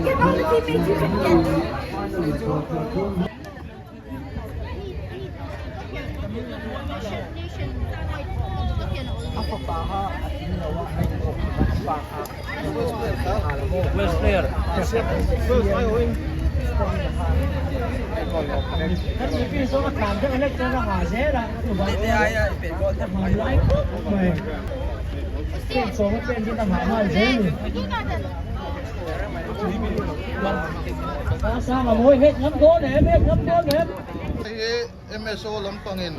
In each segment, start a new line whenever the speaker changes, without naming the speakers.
Hei hi MSO lampangin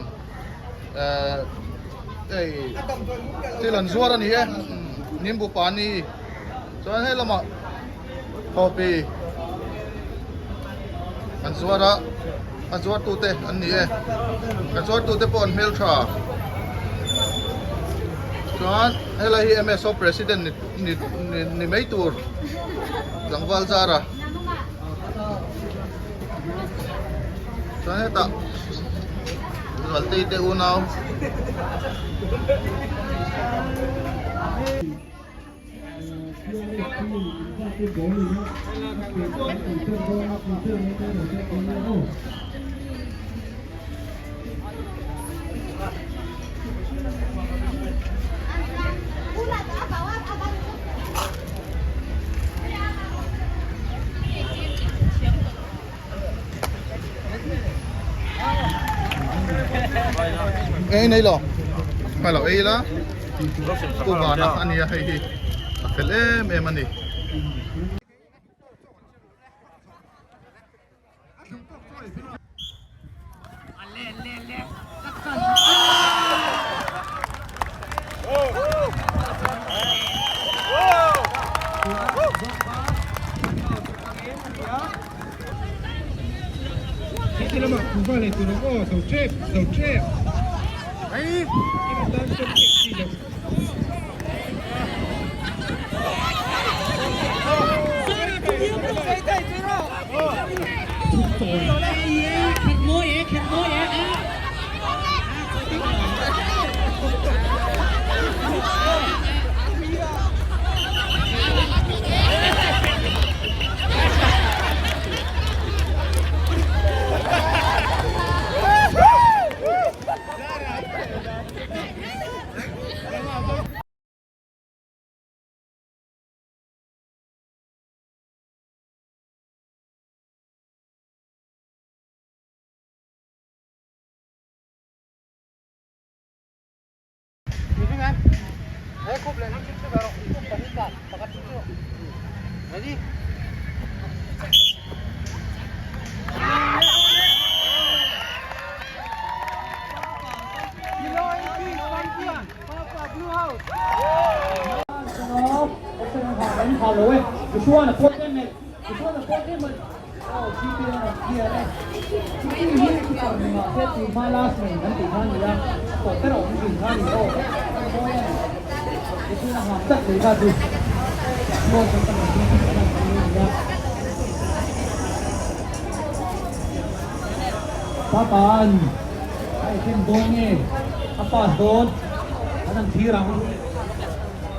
hei thil an zuar a ni e nimbu pani chuan hei lamah thawpi an zuar a a zuartute an ni e a zuartute pawh an hmeltha chuan helai hi MSO president ni ni ni mai tur tlangval zara. Chuan hetah Zualtei te unau Ei nei lo a lo ei la pu vana a nia hei hi a fel em em a ni.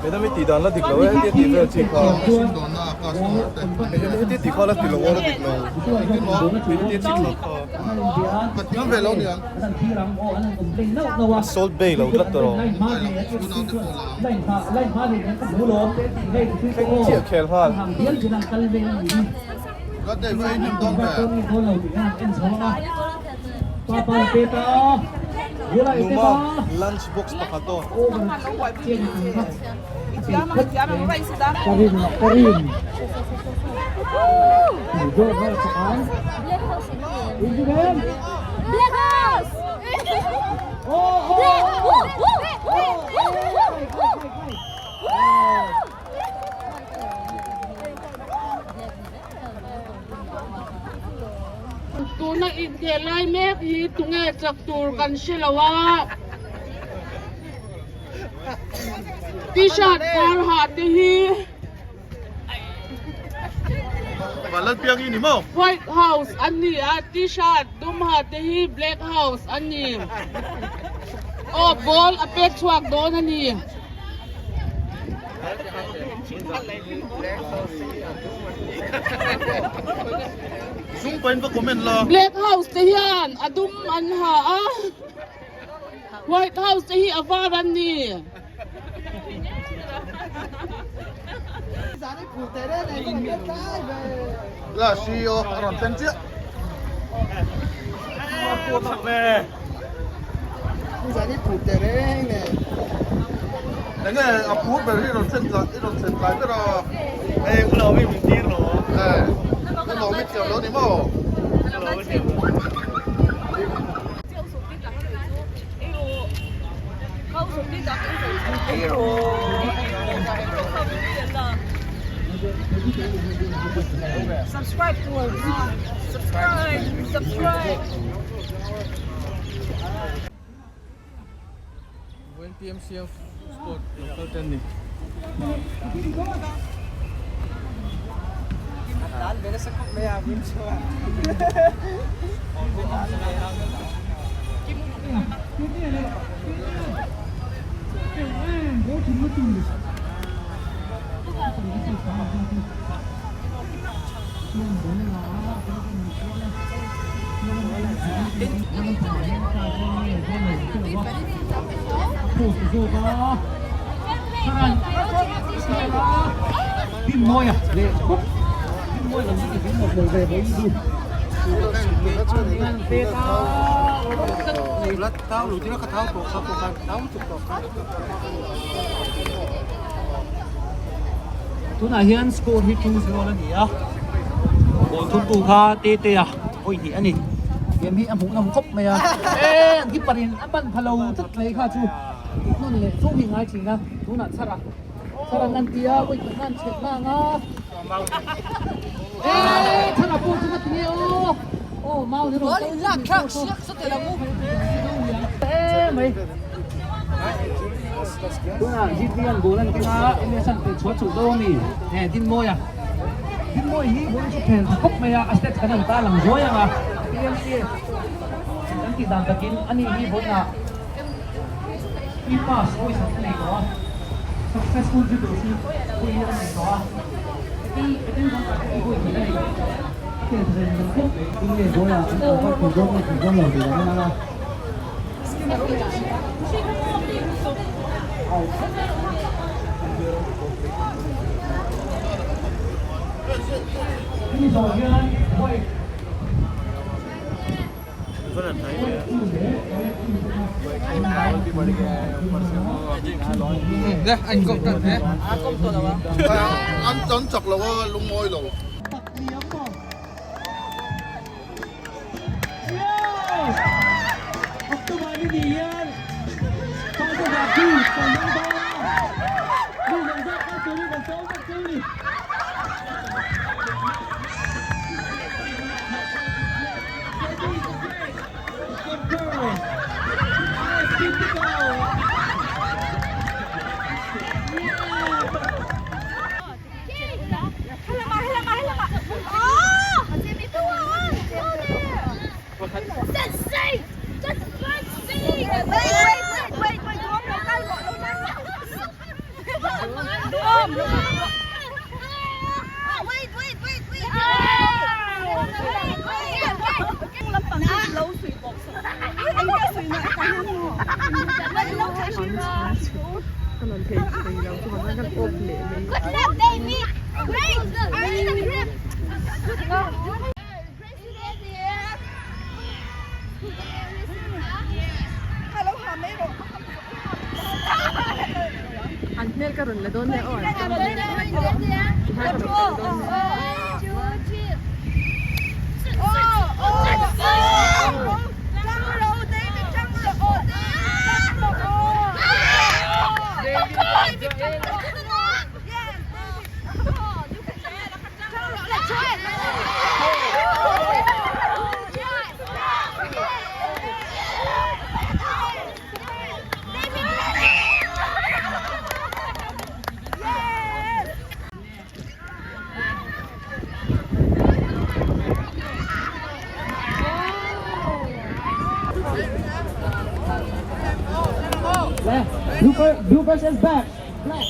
Helam i tih dan la dik lo e hetia tih vel chi kha hetia tih kha la ti lo a la dik lo hetia chi kha kha salt bay lo tlat tawh thleng chiah khel nghal. Numa lunch box pakhat aw.
Tuna inkhel lai mek hi tunge chak tur kan hre lo a, T-shirt var ha te hi White House an ni a, T-shirt dum ha te hi Black House an ni. Aw ball a pek chhuak dawn a ni.
Sum pahin va comment la.
Black house te hian a dum an ha a, white house te hi a var an ni.
La CEO a rawn thleng chiah. Enge a phur ber hi rawn thlen tlai i rawn thlen tlai ber a.
Hei u lo mi min tir lo.
Eh u lo mi thiam lo ni maw.
Subscribe tur subscribe subscribe.
Vawiin PMCF sport local te an ni.
Tunah hian score hi 2-0 a ni a, goal thumtu kha Tetea vawi hnih a ni. Game hi a hmuh nawm khawp mai a, e an keeper in a ban pha lo tlat mai kha chu hnawn leh fo hi ngai thin a, tunah chhara chhara an ti a vawi khat nan chhet na ang a, e chhara pawh chu ka ti nge aw, aw mau ni rawn e mai. Tunah GT an goal an keng a, MS an peh chhuah chuh dawn a ni. He Dinmawi a, Dinmawi hi goal chu phen tha khawp mai a, a stats kan han ta lang zuai ang a. PMCF kan tih dan takin ani hi vawiinah free pass pawisa a nei tawh a, successful dribble chu vawiin a nei tawh a, heti heti zawng tak hi vawi hnih a nei tawh. A khel tha reng reng khawp mai. Tinge goal a an convert thei dawn nge thei dawn lo tih an en ang a.
An chak lo a lungawi lo.
Blue, blue versus back. Black.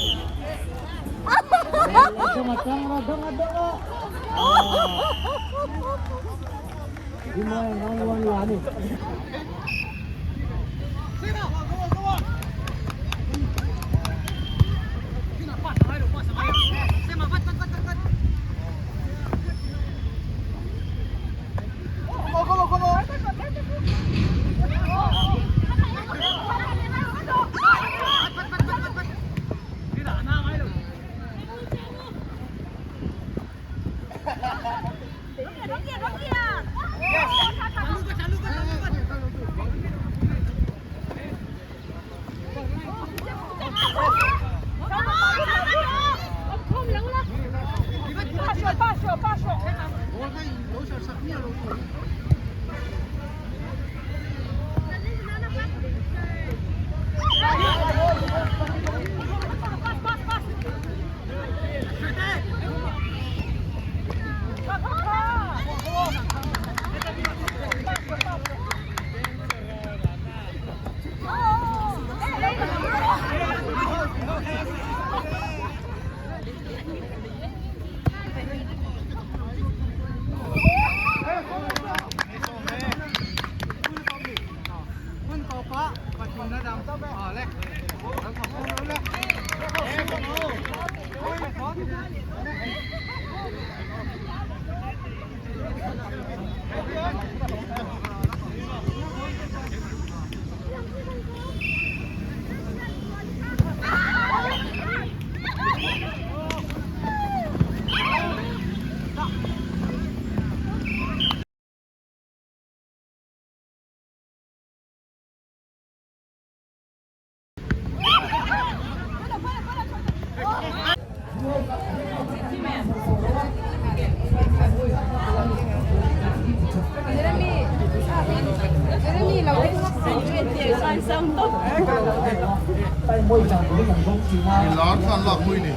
Mi lar khan lak mui ni.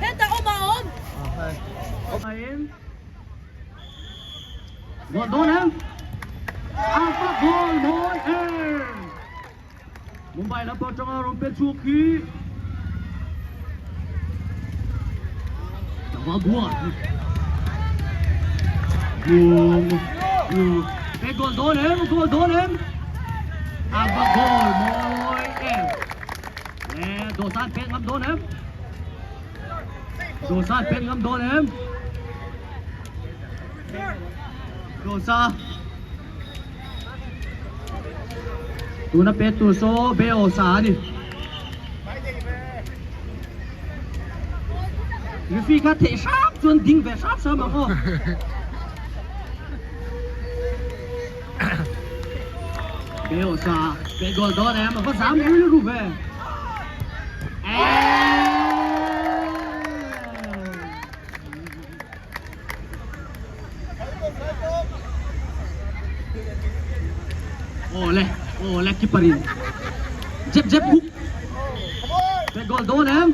Hetah awm a awm.
Goal dawn em? Alpha goal mawi em? Mumbai lam pawh atanga rawn pe chhuak hi Tlangval buan Bung Pe goal dawn em? Goal dawn em? Alpha goal mawi em? Le dawhsan pek ngam dawn em? Dawhsan pek ngam dawn em? Dawhsa Tuna pet tur saw Beo sa a ni. Referee kha theih hram chuan ding ve hram hram ang aw. Beo sa pet goal dawn em a va zam rilru ve. Awle awle keeper in jep jep hook pet goal dawn em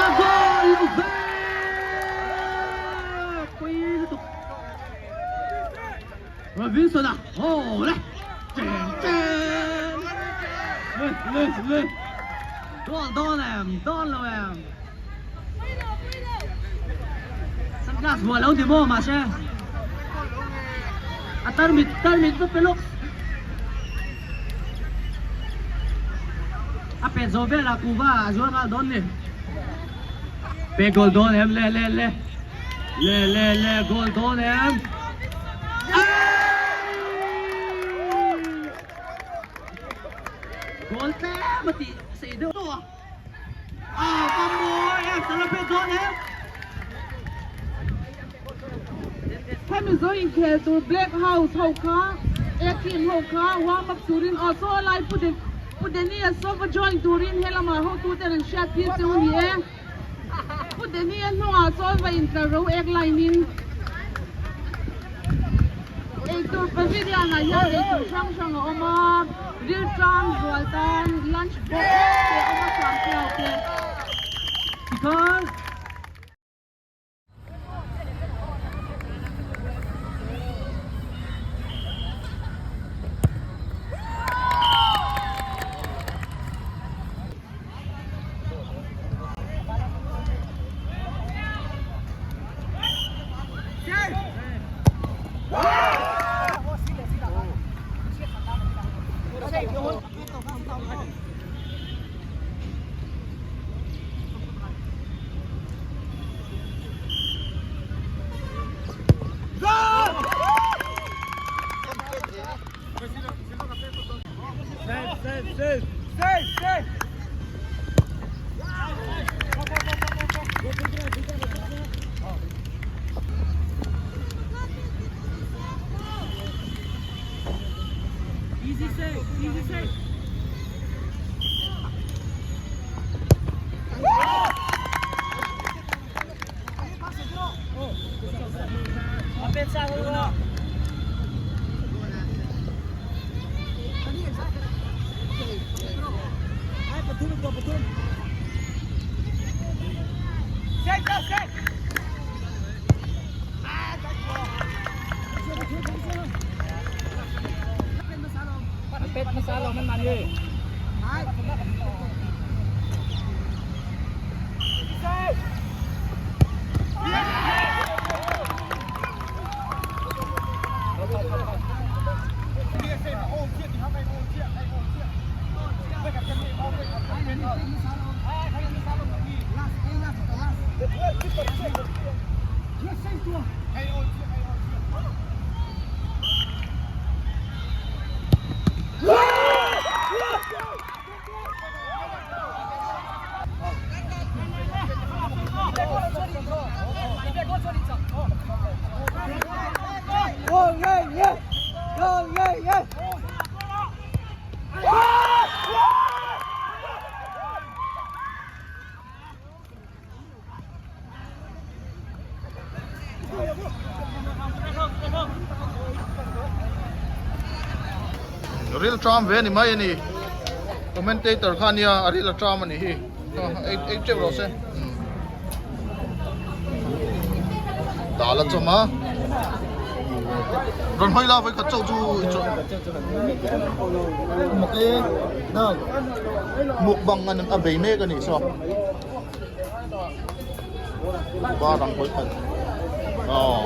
a goal lo ve pui lutuk Robinson a awle chen chen le le le goal dawn em dawn lo em. Sunglass vuah lo ni maw mahse a tarmit tarmit va pe lawk a pet zawh velah kuhva a zuar nghal dawn ni pe goal dawn em le le le le le le goal dawn em goal tlem a tih sei deuh tawh a.
Hemi zo inkhel tur Black House ho kha A team ho kha warm up turin aw saw lai Pu Pu Danny-a saw va join turin helamah hotute an hriat tir cheu a ni e. Pu Danny-a hnungah sawn va intlar ro ek line in eitur pavilion ah hian eitur hrang hrang a awm a, rilṭam zual tan lunch box te a awm a hram piau te.
Tikhan.
Ril tram ve ni mai a ni commentator kha nia a ril a tram a ni hi ei teuh rawh se. Dal a chawm a. Rawn hawi la vawikhat chauh chu i chaw. Mukbang an a bei mek a nih saw. Bar ang vawikhat. Aww.